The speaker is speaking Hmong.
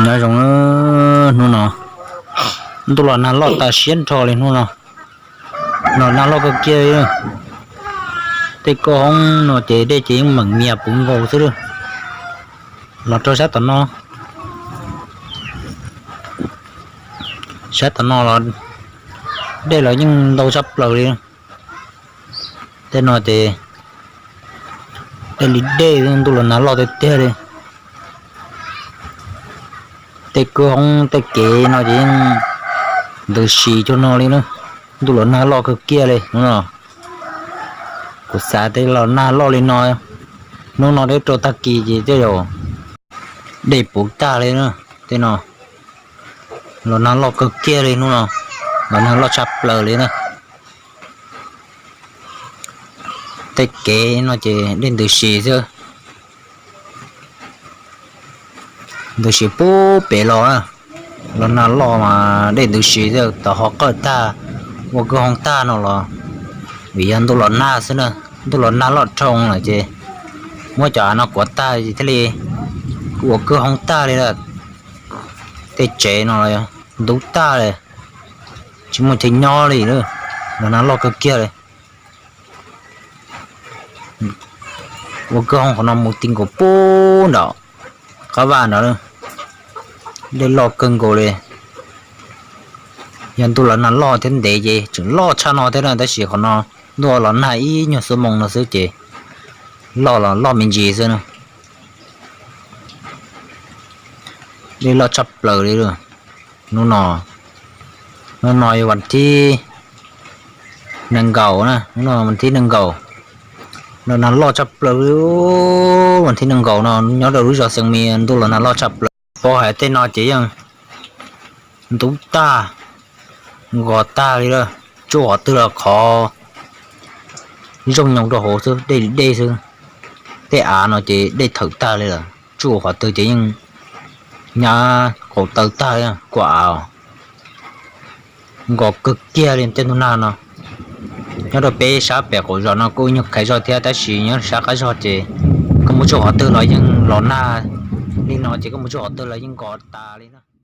Nyob zoo, hnub no ntuj los nag loj tas siab nrho li hnub no. Los nag loj kawg kiag li. Tej koj hoob no ces dej ces yeej meem mias puv nkaus xwb lawm. Los rau sab tom no, sab tom no los dej los yeej ntau tshaj plaws li. Tej no ces dej li dej, ntuj los nag loj tiag tiag li. Tej kwj hoob tej kev no ces yeej ntws si cuag no li na. Ntuj los nag loj kawg kiag li hnub no. Kuv xav tias los nag loj li no, hnub no thiab rau tag kis ces tej zaum dej puv tag li na. Tej no los nag loj kawg kiag li hnub no, los nag loj tshaj plaws li na. Tej kev no ces dej ntws si xwb, ntws si puag pem los na. Los nag loj mas dej ntws si xwb, tau ho qawj tag, ua kwj hoob tag no los vim yog ntuj los nag xwb na. Ntuj los nag loj dhau lawm ces muab cov av no kuav tag thiaj li ua kwj hoob tag li lawm. Tej tsev no ntub tag li, tsis muaj chaw nyob li lawm. Los nag loj kawg kiag li. Ua kwj hoob qhov no mus ti nkaus puag nram qab vaj nrad, dej loj kawg nkaus li. Yog ntuj los nag loj thiab ntev ces tseem loj tshaj no thiab na, tab sis qhov no ntuj los nag ib nyuag xuab moos no xwb ces loj los loj me ntsis xwb na. Dej loj tshaj plaws li lawm. Hnub no, hnub no yog vas thib nees nkaum na, hnub no vas thib nees nkaum. Los nag loj tshaj plaws li. Vas thib nees nkaum no nyob rau lub zos Xeev Mis ntuj los nag loj tshaj plaws. Pab hais tej no ces yeej ntub tag, nkos tag li lawm, tsuj qhov twg los qhov zoo nyoos rau hauv xwb, dej li dej xwb. Tej av no ces dej thawm tag li lawm, tsuj qhov twg ces yeej nyab qaum taw tag li, kua av nkos kawg kiag li tej hnub nag no. Nyob rau peb sab pem qaum zos no kuj nyuag khaiv zog thiab, tab sis nyob sab qab zog ces koj mus tsuj qhov twg los yeej los nag li no ces koj mus tsuj qhov twg los yeej nkos tas li na.